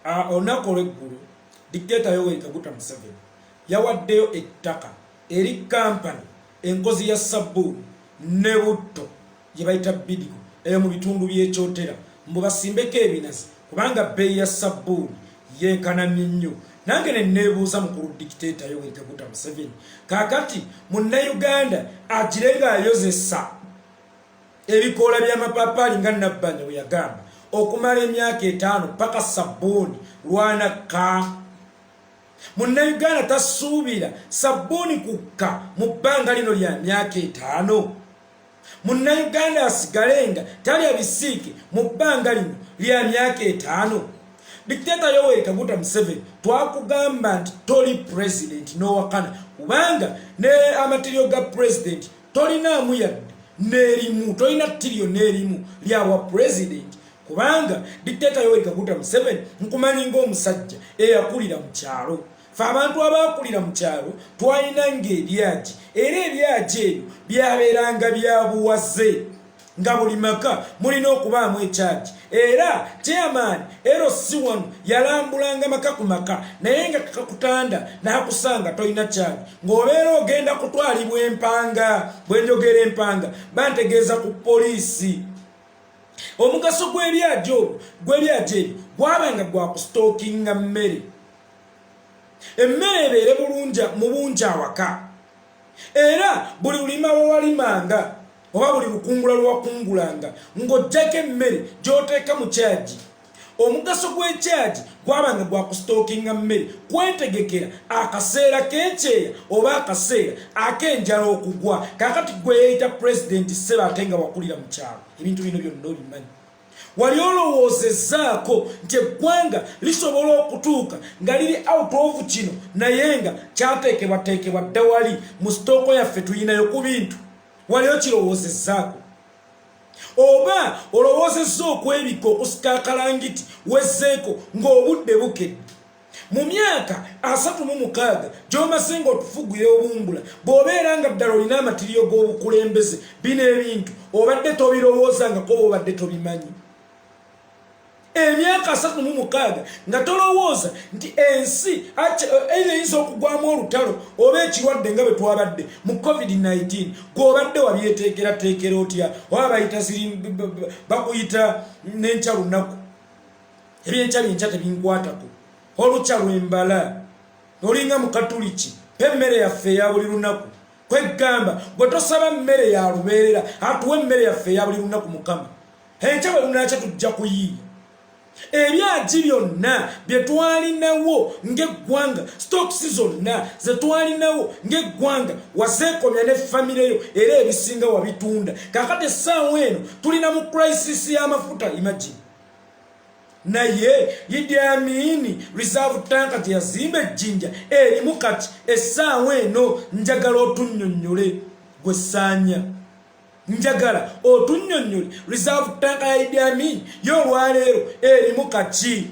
Olunaku olweggulo dictator Yoweri Kaguta Museveni yawaddeyo ettaka eri kampani enkozi ya sabbuuni ne butto gye bayita Bidco eyo mu bitundu by'ekyotera mbu basimbeko ebinazi kubanga bbeeyi ya sabbuuni yeekanamye nnyo. Nange ne neebuuza mukulu dictator Yoweri Kaguta Museveni, kaakati munnayuganda agire ng'ayozesa ebikoola by'amapaapaali nga Nabbanja bwe yagamba okumala emyaka 5 paka sabbuuni lwanakka? Munnayuganda tasuubira sabbuuni kukka mu bbanga lino lya myaka 5. Munnayuganda asigale nga talya bisiike mu bbanga lino lya myaka 5. Dictator Yoweri Kaguta Museveni, twakugamba nti toli president n'owakana, kubanga ne amaterial ga president tolinaamu yadde n'erimu, tolina tiriyo n'erimu lyawa president. Kubanga dictator Yoweri Kaguta Museveni, nkumanyi ng'omusajja eyakulira mu kyalo. Fe abantu abakulira mu kyalo twalina ng'ebyagi, era ebyagi ebyo byabeeranga bya buwaze, nga buli maka mulina okubaamu ekyagi. Era chairman LC1 yalambulanga maka ku maka, naye nga kakutanda n'akusanga tolina kyagi, ng'obeera ogenda kutwalibwa empanga. Bwe njogera empanga, bantegeeza ku poliisi. Omugaso gw'ebyagi olwo gw'ebyagi ebyo gwabanga gwa kusitookinga mmere, emmere ebeere bulungi mu bungi awaka. Era buli lulima lwewalimanga oba buli lukungula lwewakungulanga, ng'ojjako emmere gy'oteeka mu kyagi. Omugaso gw'ekyagi gwabanga gwa kusitookinga mmere, kwetegekera akaseera k'ekyeya oba akaseera ak'enjala okugwa. Kakati gwe yeeyita pulezidenti, ssebo, ate nga wakulira mu kyalo, ebintu bino byonna obimanyi, wali olowoozezzaako nti eggwanga lisobola okutuuka nga liri out of kino, naye nga kyateekebwateekebwa dda wali mu stock yaffe, tuyinayo ku bintu? Wali okirowoozezzaako, oba olowoozezza okwebikka okusika akalangiti wezzeeko ng'obudde bukedde? Mu myaka 36 gy'omaze nga otufuguya obumbula, bw'obeera nga ddala olina amaterial g'obukulembeze, bino ebintu obadde tobirowoozangako oba obadde tobimanyi? Emyaka 36 nga tolowooza nti ensi eyo eyinza okugwamu olutalo oba ekirwadde nga bwe twabadde mu COVID-19, gw'obadde wabyeteekerateekera otya? Oba bayita ziri bakuyita n'enkya lunaku, ebyenkya byenkya tebinkwatako, olukya lwembala. Olinga mukatuliki, mpa emmere yaffe eya buli lunaku. Kweggamba gwe tosaba mmere ya lubeerera, atuwa emmere yaffe eya buli lunaku. Mukama, enkya bwe lunakya tujja kuyiiya. Ebyagi byonna bye twalinawo ng'eggwanga, stocks zonna ze twalinawo ng'eggwanga, wazeekomya ne famire yo, era ebisinga wabitunda. Kakati essaawa eno tulina mu crisis y'amafuta, imagine. Naye Idi Amini reserve tank gye yazimba ejjinja erimu kati essaawa eno. Njagala otunnyonnyole, gwe saanya, njagala otunnyonnyole reserve tank ya Idi Amin yo olwaleero erimu kaki.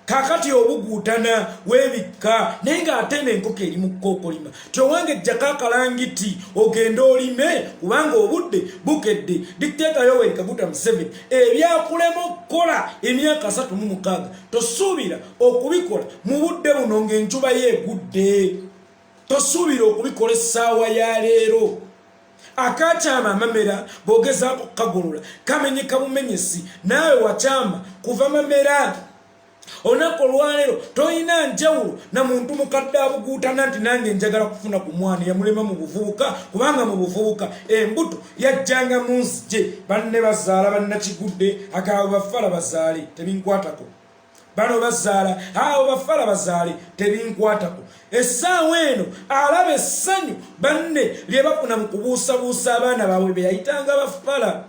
Kakati obuguutana weebikka, naye ng'ate n'enkoko eri mu kkookolima. Tyowange, ejjako akalangiti ogende olime, kubanga obudde bukedde. Dictator Yoweri Kaguta Museveni, ebyakulema okukola emyaka 36, tosuubira okubikola mu budde buno ng'enjuba ye egudde. Tosuubira okubikola essaawa ya leero. Akakyama amamera bw'ogezaako kukagolola kamenyeka bumenyesi. Naawe wakyama kuva mamera. Olunaku olwaleero tolina njawulo na muntu mukadde abuguutana nti nange njagala kufuna ku mwana yamulema mu buvubuka, kubanga mu buvubuka embuto yajjanga mu nzije. Banne bazaala bannakigudde, agabo bafala bazaale tebinkwatako, bano bazaala, abo bafala bazaale tebinkwatako. Essaawa eno alaba essanyu banne lye bafuna mu kubuusabuusa abaana baabwe be yayitanga bafala.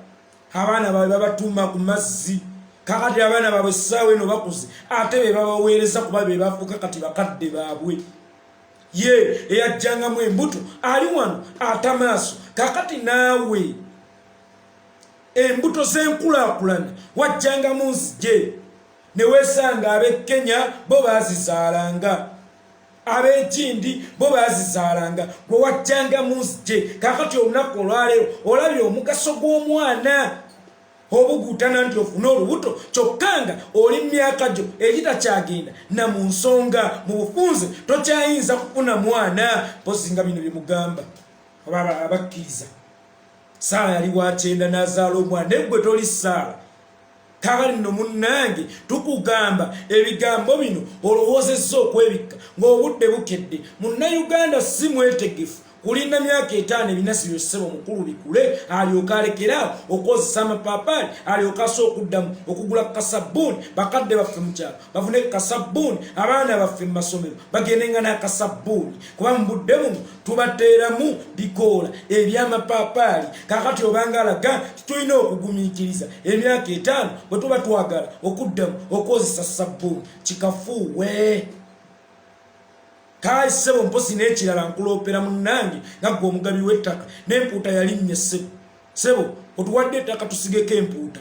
Abaana baabwe babatuuma ku mazzi. Kakati abaana baabwe essaawa eno bakuze, ate be babaweereza kuba be bafuuka kati bakadde baabwe. Ye eyajjangamu embuto ali wano atamaaso. Kakati naawe embuto z'enkulaakulana wajjangamu nzije, ne weesanga ab'e Kenya bo baazizaalanga, ab'ekindi bo baazizaalanga, gwe wajjangamu nzije. Kakati olunaku olwaleero olabye omugaso gw'omwana. Obuguutana nti ofune olubuto kyokka nga oli myaka gyo egitakyagenda na mu nsonga mu bufunze, tokyayinza kufuna mwana. Mpozi nga bino byemugamba oba abakkiriza, Saala yali wakyenda n'azaala omwana, naye gwe toli Saala. Kakati nno munnange, tukugamba ebigambo bino olowoozezza okwebikka ng'obudde bukedde. Munnayuganda si mwetegefu kulinda myaka 5 ebinasi byosebo mukulu bikule alyoke alekeraawo okwozesa amapaapaali, alyoke asobola okuddamu okugula kasabbuuni, bakadde baffe mu kyalo bafune kasabbuuni, abaana baffe mu masomero bagendenga n'akasabbuuni, kuba mu budde buno tubateeramu bikoola ebyamapaapaali. Kakati obanga alaga tulina okugumiikiriza emyaka 5 bwe tuba twagala okuddamu okwozesa sabbuuni, kikafuuwe. Kaali ssebo, mposi n'ekirala nkuloopera munnange nga ggwe omugabi w'ettaka, n'empuuta yalinnya. Ssebo, ssebo, otuwadde ettaka tusigeko empuuta,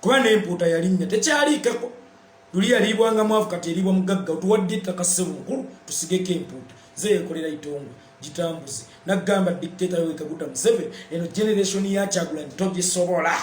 kuba n'empuuta yalinnya, tekyaliikako. Luli yaliibwanga mwavu, kati eriibwa mugagga. Otuwadde ettaka, ssebo mukulu, tusigeko empuuta. Nze yekolera itongwa gitambuze. Nagamba dictator Yoweri Kaguta Museveni, eno generation ya Kyagulanyi togisobola.